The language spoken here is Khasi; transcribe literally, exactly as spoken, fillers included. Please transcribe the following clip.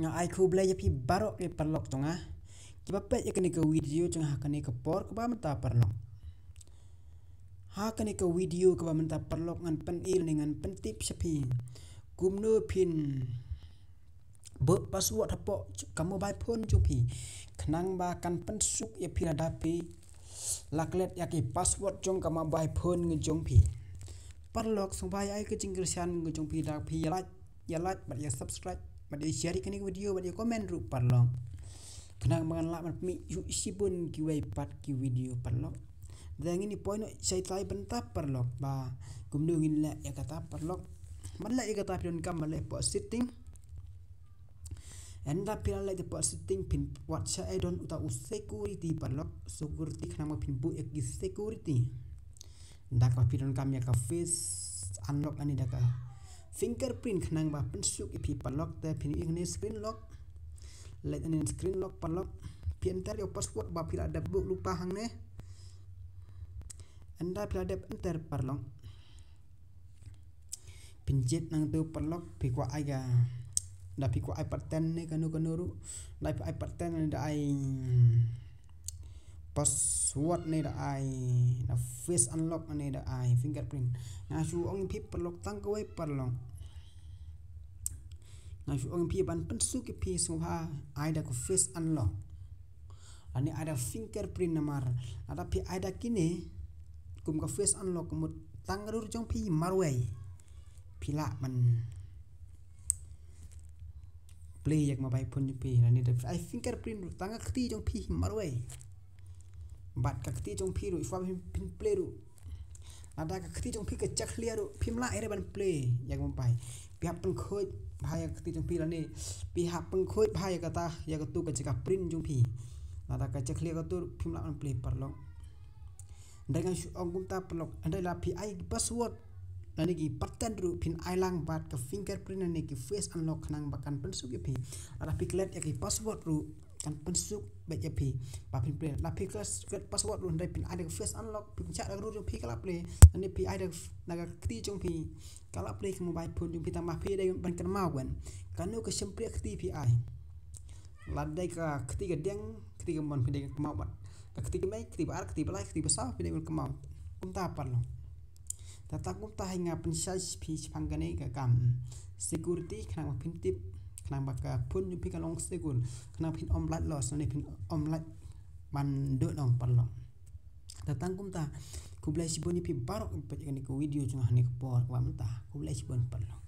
Nga ai khublei ïa phi baroh ki paralok jong nga kiba peit ïa kane ka video jong nga ha kane ka por kaba mynta, paralok. Ha kane ka video kaba mynta, paralok, ngan pyni ne ngan pyntip sha phi kumno phin buh password hapoh ka mobile phone jong phi khnang ba kan pynsuk ïa phi lada phi la klet ïa ki password jong ka mobile phone jong phi. Paralok, sngewbha ai ka jingkyrshan jong phi da phi ïa like, ïa like bad ïa subscribe bad ïa share ïa kane ka video bad ïa comment ruh, paralok, khnang ba ngan lah ban pynmih ïa shibun kiwei pat ki video, paralok. Te ngin ïa poi noh sha tai bynta, paralok, ba kumno ngin leh ïa kata, paralok. Ban leh ïa kata, phi donkam ban leit hapoh setting. Ynda phi la leit hapoh setting, phin wad sha, eh, don uta u security, paralok. Security, khnang ba phin buh ïa ki security. Ynda ka phi donkam ïa ka face unlock lane da ka fingerprint khnang ba pynsuk ïa phi, paralok, te phin ïohi ne screen lock. Leit ne screen lock, paralok. Phi enter ïa u password ba phi la dep buh lypa hangne. Ynda phi la dep enter, paralok, phin jied nangta, paralok, phi kwah ai ka, da phi kwah ai pattern ne kano kano ruh. Da phi ai pattern ne da ai password ne da ai, da face unlock ne da ai fingerprint. Nga shu ong phi, paralok, tang kawei, paralok. Nga shu ong phi ban pynsuk ïa phi, sngewbha ai da ka face unlock lane ai da fingerprint, namar lada phi ai da kine kum ka face unlock, ka mut tang ka dur jong phi marwei phi lah ban play ïa ka mobile phone jong phi. Lane da phi ai fingerprint ruh, tang ka kti jong phi marwei bad ka kti jong phi ruh, shuwa phin, phin play ruh, lada ka kti jong phi ka jakhlia ruh, phim lah re ban play ïa ka mobile. Phi hap pynkhuid bha ïa ka kti jong phi lane phi hap pynkhuid bha ïa kata, ïa katu ka jaka print jong phi. Lada ka jakhlia katu ruh, phim lah ban play, paralok. Hynrei nga shu ong kumta, paralok, hynrei lada phi ai password lane ki pattern ruh, phin ai lang bad ka fingerprint lane ki face unlock khnang ba kan pynsuk ïa phi. Lada phi klet ïa ki password ruh, kan pynsuk beit ïa phi ba phin play. Lada phi klet, klet password ruh, hynrei phin ai da ka face unlock, phin shah da ka dur jong phi, ka la play. Lane phi ai da, da ka kti jong phi, ka la play ka mobile phone jong phi, tang ba phi dei ban kynmaw wan kano ka shympriah kti phi ai. Lada dei ka kti ka diang, kti ka mon, phi dei ban kynmaw bad ka kti ka mei, kti ba ar, kti ba lai, kti ba saw, phi dei ban kynmaw. Kumta, paralok. Te tang kumta hi nga pynshai phi shaphang kane ka kam security, khnang ba phin tip, khnang ba ka phone jong phi kan long secure, khnang ba phin ym lah loss lane phin ym lah ban duh noh, paralok. Te tang kumta, khublei shibun ïa phi baroh kiba peit ïa kane ka video jong nga ha kane ka por kaba mynta. Khublei shibun, paralok.